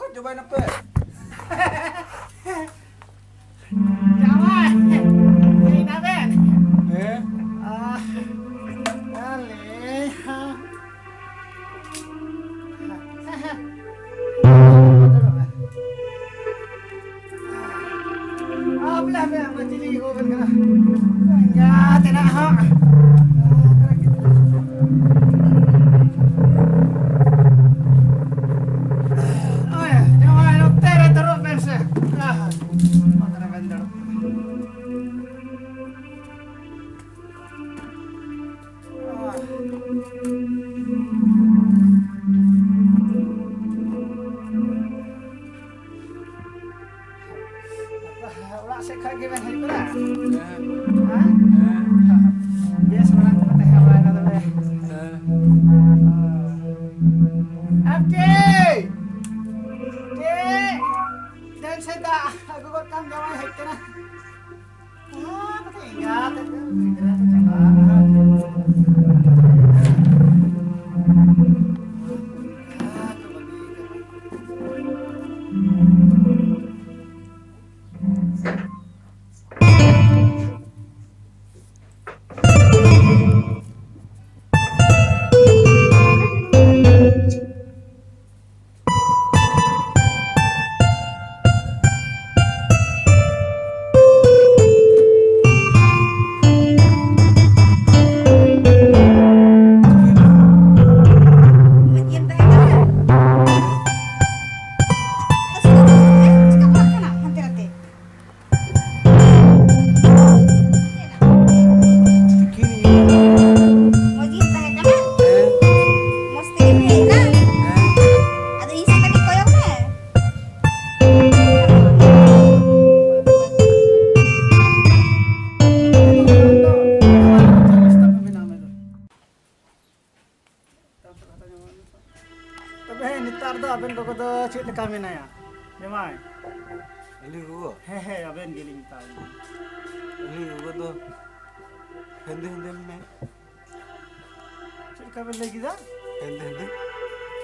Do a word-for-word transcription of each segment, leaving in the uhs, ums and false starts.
ᱠᱚ ᱡᱚᱵᱟᱭ ᱱᱟᱯᱮ᱾ ᱡᱟᱶᱟᱭ, ᱦᱮᱡ ᱱᱟᱵᱮᱱ? ᱦᱮᱸ᱾ ᱟᱦ, ᱟᱞᱮ᱾ ᱦᱟᱯᱮ, ᱦᱟᱯᱮ, ᱦᱟᱯᱮ, ᱪᱤᱞᱤ ᱜᱮᱠᱚ ᱵᱟᱵᱮᱱ ᱠᱟᱱᱟ? ᱮᱸᱜᱟᱛ ᱮᱱᱟ ᱦᱟᱸᱜ᱾ ᱳᱭ, ᱡᱟᱶᱟᱭ, ᱱᱚᱛᱮ ᱨᱮ ᱫᱩᱲᱩᱵ ᱵᱮᱱ ᱥᱮ᱾ ᱟᱦ, ᱱᱚᱛᱮ ᱨᱮᱵᱮᱱ ᱫᱩᱲᱩᱵ᱾ ᱚᱲᱟᱜ ᱥᱮᱫ ᱠᱷᱚᱱ ᱜᱮᱵᱮᱱ ᱦᱮᱡ ᱠᱟᱱᱟ? ᱦᱮᱸ᱾ ᱦᱮᱸ? ᱦᱮᱸ᱾ ᱵᱮᱥ ᱵᱟᱲᱟ ᱜᱮᱯᱮ ᱛᱟᱦᱮᱸ ᱵᱟᱲᱟᱭᱮᱱᱟ ᱛᱚᱵᱮ? ᱦᱮᱸ᱾ ᱟᱨ ᱪᱮᱫ? ᱪᱮᱫ? ᱫᱮᱱ ᱥᱮ ᱫᱟᱜ ᱟᱹᱜᱩ ᱜᱚᱫ ᱠᱟᱜ ᱢᱮ, ᱡᱟᱶᱟᱭ ᱦᱮᱡ ᱠᱟᱱᱟ᱾ ᱚᱱᱟ ᱠᱟᱛᱮ ᱮᱸᱜᱟᱛ ᱛᱮᱫ ᱫᱚ ᱜᱤᱫᱽᱨᱟᱹ ᱠᱚ ᱪᱟᱞᱟᱜᱼᱟ᱾ ᱢᱟᱹᱡᱷᱤ ᱮᱢ ᱛᱟᱦᱮᱸ ᱠᱟᱱᱟ? ᱪᱤᱠᱟᱹ ᱯᱟᱲᱟᱜ ᱠᱟᱱᱟ ᱦᱟᱱᱛᱮ ᱱᱟᱛᱮ? ᱢᱚᱡᱽ ᱜᱮᱢ ᱛᱟᱦᱮᱸ ᱠᱟᱱᱟ? ᱢᱚᱡᱽ ᱛᱮᱜᱮᱢ ᱦᱮᱡ ᱮᱱᱟ? ᱟᱫᱚ ᱤᱧ ᱥᱮᱫ ᱠᱟᱹᱴᱤᱡ ᱠᱚᱭᱚᱜ ᱢᱮ᱾ ᱛᱚᱵᱮ ᱱᱮᱛᱟᱨ ᱫᱚ ᱟᱵᱮᱱ ᱜᱚᱜᱚ ᱫᱚ ᱪᱮᱫ ᱞᱮᱠᱟ ᱢᱮᱱᱟᱭᱟ? ᱡᱟᱢᱟᱭ᱾ ᱟᱹᱞᱤᱧ ᱜᱚᱜᱚ? ᱦᱮᱸ, ᱦᱮᱸ, ᱟᱵᱮᱱ ᱜᱮᱞᱤᱧ ᱢᱮᱛᱟᱭ ᱠᱟᱱᱟ᱾ ᱟᱹᱞᱤᱧ ᱜᱚᱜᱚ ᱫᱚ ᱦᱮᱸᱫᱮ ᱦᱮᱸᱫᱮ ᱢᱮᱱᱟᱭᱟ᱾ ᱪᱮᱫ ᱞᱮᱠᱟ ᱵᱮᱱ ᱞᱟᱹᱭ ᱠᱮᱫᱟ? ᱦᱮᱸᱫᱮ ᱦᱮᱸᱫᱮ᱾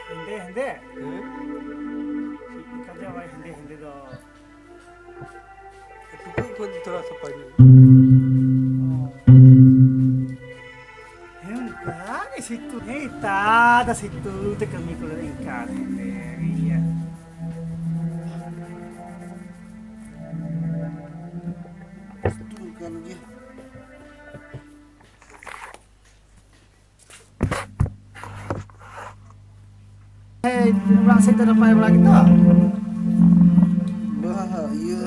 ᱦᱮᱸᱫᱮ ᱦᱮᱸᱫᱮ? ᱦᱮᱸ᱾ ᱠᱷᱚᱡ ᱫᱚ ᱛᱷᱚᱲᱟ ᱥᱟᱯᱷᱟ ᱧᱚᱜ᱾ ᱦᱮᱸ, ᱚᱱᱠᱟ ᱜᱮ ᱥᱤᱛᱩᱝ᱾ ᱦᱮᱸ, ᱛᱟ ᱫᱚ ᱥᱤᱛᱩᱝ ᱛᱮ ᱠᱟᱹᱢᱤ ᱠᱚᱨᱮ ᱤᱱᱠᱟ ᱜᱮ ᱤᱭᱟᱹ᱾ ᱥᱤᱛᱩᱝ ᱠᱟᱱ ᱜᱮᱭᱟ᱾ ᱦᱮᱸ, ᱚᱲᱟᱜ ᱥᱮᱫ ᱫᱚ ᱱᱟᱯᱟᱭ ᱵᱟᱲᱟ ᱜᱮᱛᱚ? ᱵᱟ, ᱤᱭᱟᱹ,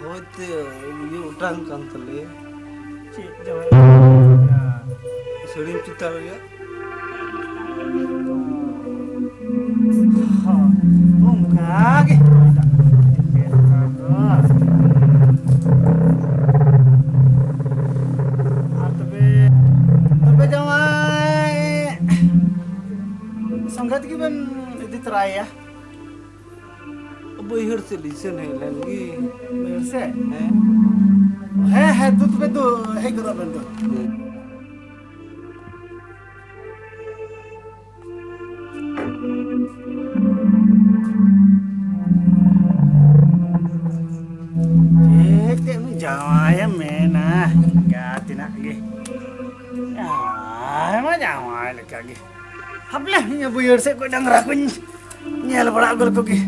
ᱦᱳᱭ ᱛᱮ, ᱤᱭᱟᱹ ᱚᱴᱟᱝ ᱠᱟᱱ ᱛᱟᱞᱮᱭᱟ᱾ ᱪᱮᱫ ᱡᱟᱶᱟᱭ? ᱥᱟᱹᱲᱤᱢ ᱪᱮᱛᱟᱱ ᱨᱮᱭᱟᱜ᱾ ᱦᱚᱸ, ᱚᱱᱠᱟ ᱜᱮ᱾ ᱟᱨ ᱛᱚᱵᱮ, ᱛᱚᱵᱮ ᱡᱟᱶᱟᱭ ᱥᱚᱸᱜᱮ ᱛᱮᱜᱮ ᱵᱮᱱ ᱤᱫᱤ ᱛᱚᱨᱟᱭᱮᱭᱟ? ᱵᱟᱹᱭᱦᱟᱹᱲ ᱥᱮᱫ ᱞᱤᱧ ᱥᱮᱱ ᱦᱮᱡ ᱞᱮᱱ ᱜᱮ᱾ ᱵᱟᱹᱭᱦᱟᱹᱲ ᱥᱮᱫ? ᱦᱮᱸ᱾ ᱦᱮᱸ, ᱦᱮᱸ, ᱫᱩ ᱛᱚᱵᱮ ᱫᱩ, ᱦᱮᱡ ᱜᱚᱫᱚᱜ ᱵᱮᱱ ᱫᱩ᱾ ᱦᱮᱸ᱾ ᱪᱮᱫ ᱛᱮ ᱩᱱᱤ ᱡᱟᱶᱟᱭᱮᱢ ᱢᱮᱱᱟ, ᱮᱸᱜᱟᱛ ᱛᱮᱱᱟᱜ ᱜᱮ᱾ ᱡᱟᱶᱟᱭ ᱢᱟ ᱡᱟᱶᱟᱭ ᱞᱮᱠᱟ ᱜᱮ᱾ ᱦᱟᱯᱞᱮ, ᱤᱧ ᱵᱟᱹᱭᱦᱟᱹᱲ ᱥᱮᱫ ᱠᱷᱚᱱ ᱰᱟᱝᱨᱟ ᱠᱚᱧ ᱧᱮᱞ ᱵᱟᱲᱟ ᱟᱹᱜᱩ ᱞᱮᱠᱚ ᱜᱮ᱾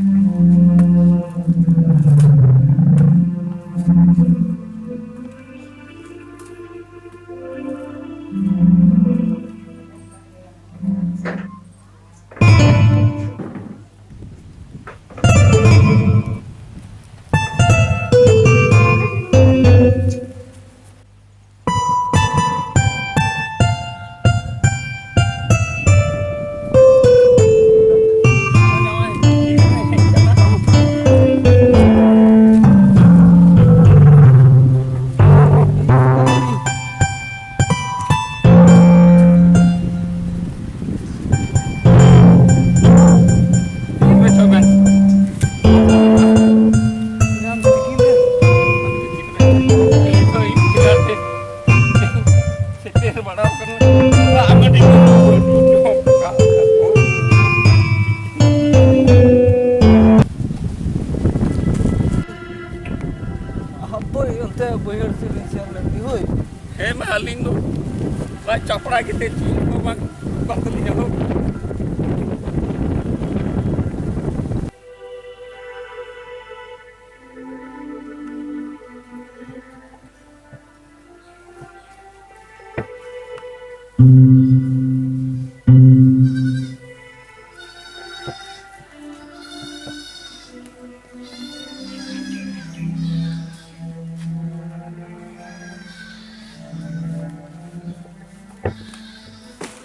ᱪᱟᱯᱲᱟ ᱜᱮᱛᱮ ᱪᱮᱫ ᱦᱚᱸ ᱵᱟᱝ, ᱵᱟᱝ ᱛᱟᱞᱤᱧᱟ ᱦᱳ᱾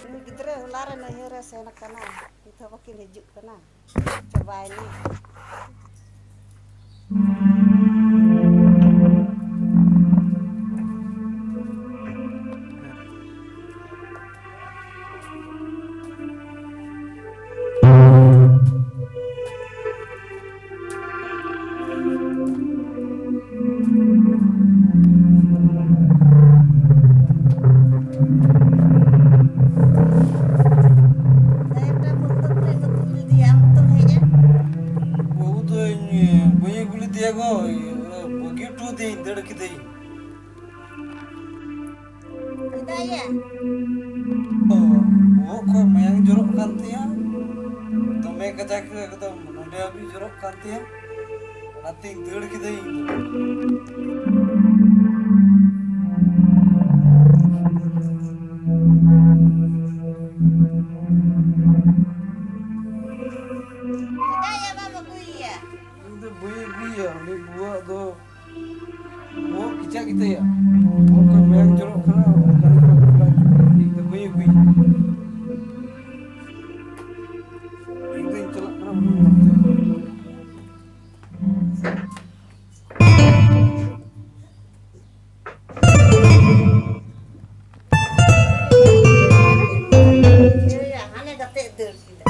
ᱩᱱᱤ ᱜᱤᱫᱽᱨᱟᱹ ᱦᱚᱞᱟ ᱨᱮ ᱱᱟᱹᱭᱦᱟᱹᱨ ᱮ ᱥᱮᱱ ᱟᱠᱟᱱᱟ, ᱱᱤᱛ ᱦᱚᱸ ᱵᱟᱹᱠᱤᱱ ᱦᱤᱡᱩᱜ ᱠᱟᱱᱟ᱾ ᱪᱟᱵᱟᱭᱮᱱᱟ᱾ ᱛᱟᱭᱚᱢ ᱨᱮ ᱵᱟᱹᱦᱩ ᱫᱚ ᱯᱮ ᱟᱹᱜᱩ ᱞᱮᱫᱮᱭᱟ, ᱟᱢ ᱦᱚᱸᱛᱚᱢ ᱦᱮᱡ ᱮᱱ᱾ ᱵᱟᱹᱦᱩ ᱫᱚ ᱤᱧ ᱵᱟᱹᱧ ᱟᱹᱜᱩ ᱞᱮᱫᱮᱭᱟ ᱜᱚ, ᱵᱟᱹᱜᱤ ᱦᱚᱴᱚ ᱟᱹᱫᱤᱭᱟᱹᱧ, ᱫᱟᱹᱲ ᱠᱤᱫᱟᱹᱧ᱾ ᱪᱮᱫᱟᱜ ᱭᱟ? ᱵᱚᱦᱚᱜ ᱠᱷᱚᱱ ᱢᱟᱭᱟᱝ ᱡᱚᱨᱚᱜ ᱠᱟᱱ ᱛᱟᱭᱟ, ᱫᱚᱢᱮ ᱠᱟᱡᱟᱠ ᱮᱠᱫᱚᱢ ᱱᱚᱰᱮ ᱦᱟᱹᱵᱤᱡ ᱡᱚᱨᱚᱜ ᱠᱟᱱ ᱛᱟᱭᱟ, ᱚᱱᱟᱛᱮᱧ ᱫᱟᱹᱲ ᱠᱮᱫᱟᱹᱧ ᱤᱧ ᱫᱚ᱾ ᱪᱮᱫᱟᱜ ᱭᱟ ᱵᱟᱢ ᱟᱹᱜᱩᱭᱮᱭᱟ? ᱤᱧ ᱫᱚ ᱵᱟᱹᱧ ᱟᱹᱜᱩᱭᱮᱭᱟ, ᱩᱱᱤ ᱵᱟᱹᱵᱩᱣᱟᱜ ᱫᱚ ᱵᱚᱦᱚᱜ ᱠᱮᱪᱟᱜ ᱜᱮᱛᱟᱭᱟ, ᱵᱚᱦᱚᱜ ᱠᱷᱚᱱ ᱢᱟᱭᱟᱝ ᱡᱚᱨᱚᱜ ᱠᱟᱱᱟ, ᱚᱱᱠᱟ ᱞᱮᱠᱟ ᱵᱟᱯᱞᱟ ᱦᱚᱪᱚ ᱠᱟᱛᱮ ᱤᱧ ᱫᱚ ᱵᱟᱹᱧ ᱟᱹᱜᱩᱭᱮᱭᱟ᱾ ᱤᱧ ᱫᱚᱧ ᱪᱟᱞᱟᱜ ᱠᱟᱱᱟ ᱵᱟᱹᱵᱩ ᱚᱲᱟᱜ ᱛᱮ᱾ ᱦᱟᱱᱮ ᱠᱟᱛᱮ ᱫᱟᱹᱲ ᱠᱮᱫᱟ᱾